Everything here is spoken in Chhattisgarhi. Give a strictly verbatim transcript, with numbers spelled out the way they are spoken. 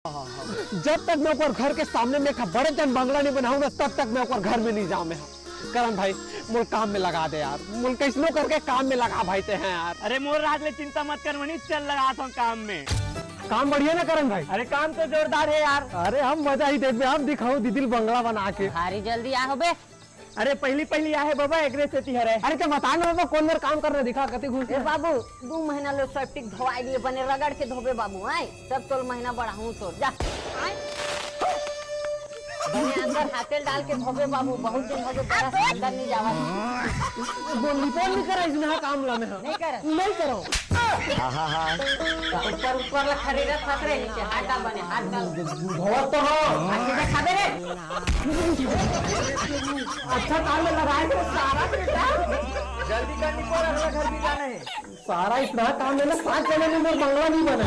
जब तक मैं ओकर घर के सामने में एक बड़े जन बंगला नहीं बनाऊं ना, तब तक मैं ओकर घर में नहीं जाऊं मैं। करण भाई, मोल काम में लगा दे यार, मोल कैसनो करके काम में लगा भाई ते हैं यार। अरे मोर राज ले चिंता मत कर मनीष, चल लगा था काम में। काम बढ़िया ना करण भाई? अरे काम तो जोरदार है यार। अरे हम मजा ही देखबे, हम दिखाऊं दीदी ल बंगला बना के। भारी जल्दी आ होबे। अरे पहली पहली आहे बाबा, एकरे सेती हरे। अरे तो बता ना बाबा, कौन बार काम करना दिखा, कति घुस ए बाबू, दू महीना ले सेप्टिक धोवाई लिए, बने रगड़ के धोबे बाबू, आय तब तोल महीना बढ़ाऊं तोर, जा। बने अंदर हाथेल डाल के धोबे बाबू, बहुत दिन हो गए बरस अंदर नहीं जावा। बोल नहीं, बोल नहीं करा इसने काम लाने हैं। नहीं करे। नहीं करो। ऊपर ऊपर ला खरीदत फंस रहे, नीचे हाथ डाल बने, हाथ डाल। धोवत तो हो। हाथ सीधा खा दे रे। अच्छा काम में लगाए थे सारा बेटा। जल्दी कर निकल, अगला घर भी जाना है। सारा इतना काम में ना, सात जने में मेरा बंगला नहीं बना।